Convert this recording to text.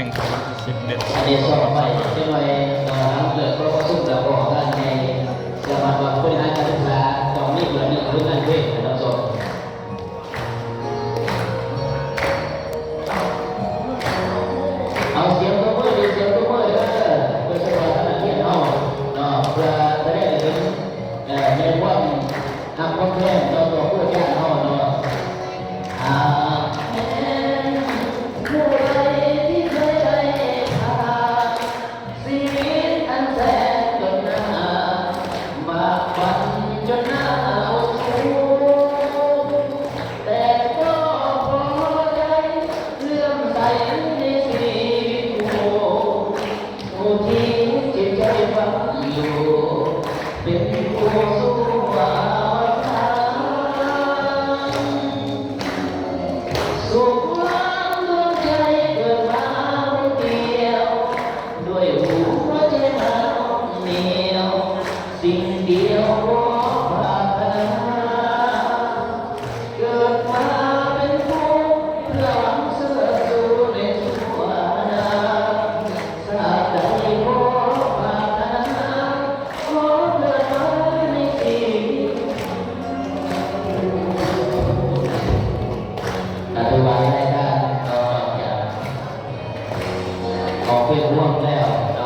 ອັນນີ້ຊອກໄວ້ຈັກໜ່ອຍ ເອີ ຫຼັງເລີກກອງປະຊຸມແລ້ວກໍງານໃຫຍ່ ສະມາຄົມບໍລິຫານການສຶກສາ ຕ້ອງມີເພື່ອນນີ້ຄືງານເພງນະທ່ານຜູ້ຊົມ. ເອົາສຽງຕົບມືດີ ສຽງຕົບມືເດີ ໂດຍສະເພາະນັກຮຽນເຮົາເນາະ ເພື່ອສະແດງໃຫ້ເຫັນ ເອີ ໃນຄວາມຮັກຄວາມແພງຕໍ່ ຕໍ່ຄູອາຈານເຮົາເນາະ. ຫາກແມ່ນຜູ້ໃດທີ່ເຄີຍໄດ້ຜ່ານ ຊີວິດອັນແສນດົນໜາ ບາກບັນຈົນໜ້າອົດສູງ ແຕ່ກໍພໍໃຈເຫຼື້ອມໃສໃນຊີວິດຄູ່ ຜູ້ທີ່ຈິດໃຈຝັງຢູ່ ເປັນຄູ່ສູ່ອະວະຕານ. ສຸກວາງດວງໃຈເກີດມາຜູ້ດຽວ ດ້ວຍຫົວໃຈໜາວໜຽວ ສິ່ງດຽວຂໍປາດຖະໜາ ເກີດມາເປັນຜູ້ເພື່ອຫວັງເຊີດຊູໃນຊົ່ວໜ້າ ຊາດໃດຂໍປາດຖະໜາ ຂໍເກີດມາໃນຊີວິດ. ອະ ຖືວ່າໃນການ ເນາະ ນອກຈາກອອກເພງຮ່ວມແລ້ວເນ